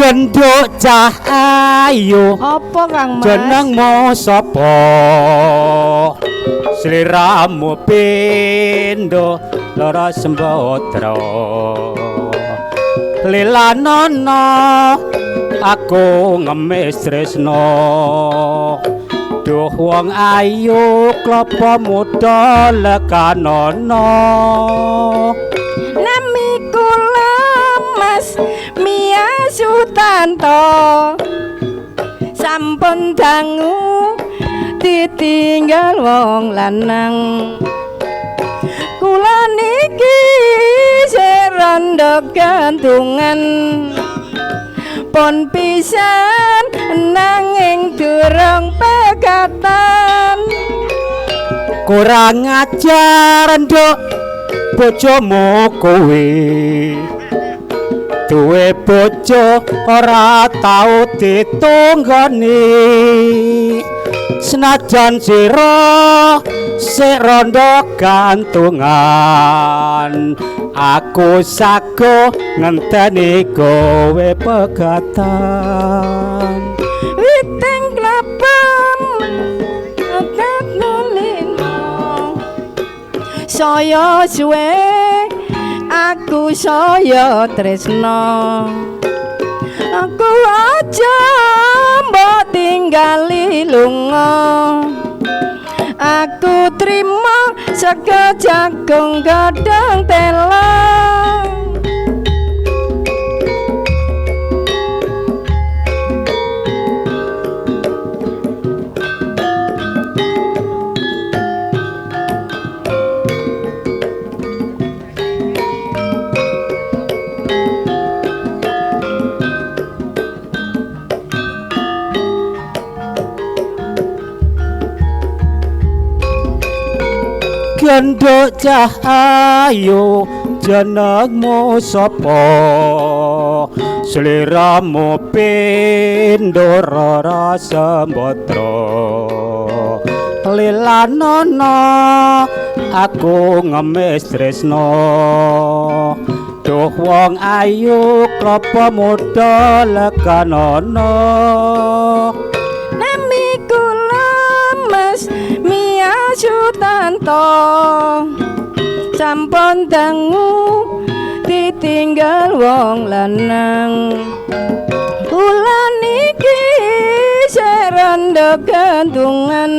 Genduk cah ayu. Apa Kang Mas? Jenengmu sapa? Sliramu pindho lara sembodra. Lilanono aku ngemis tresno. Duh wong ayu klopo muda lekanono. Nami kula Mas Mia Sutanto. Sampun dangu ditinggal wong lanang. Kula niki serondo gantungan. Pon pisan nanging durung pegatan. Kurang ajar nduk bojomu kowe. Duwe bojo ora tau ditunggoni. Senajan sira sik rondo gantungan, aku sago ngenteni kowe pegatan. Witing klapem adat nulino. Saya suwe aku saya tresno. Aku aja mbok tinggali lunga. Aku trima sega jagung godhong tela. Genduk cah ayu jenengmu sapa? Sliramu pindho rara sembodra. Lilanono aku ngemis tresno. Duh wong ayu klopo muda lekanono. Nami kula Mas Mia Sutanto. Sampun dangu ditinggal wong lanang. Kula niki serondo gantungan.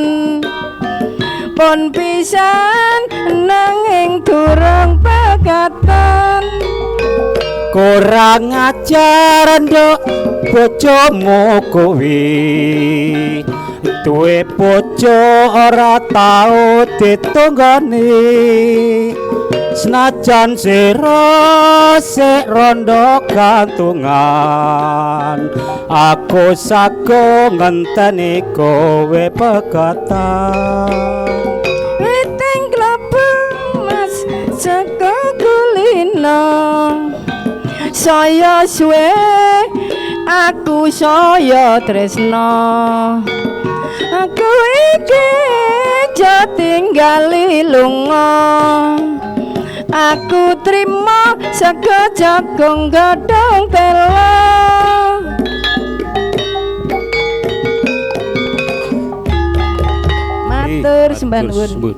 Pon pisan nanging durung pegatan. Kurang ajar nduk bojomu kuwi. Duwe bojo ora tau ditunggoni. Senajan sira sik rondo gantungan, aku sago ngenteni kowe pegatan. Witing klebem Mas saka kulino. Saya suwe aku saya tresno. Aku iki aja tinggali lunga. Aku trima sega jagung godhong tela. Matur sembah nuwun.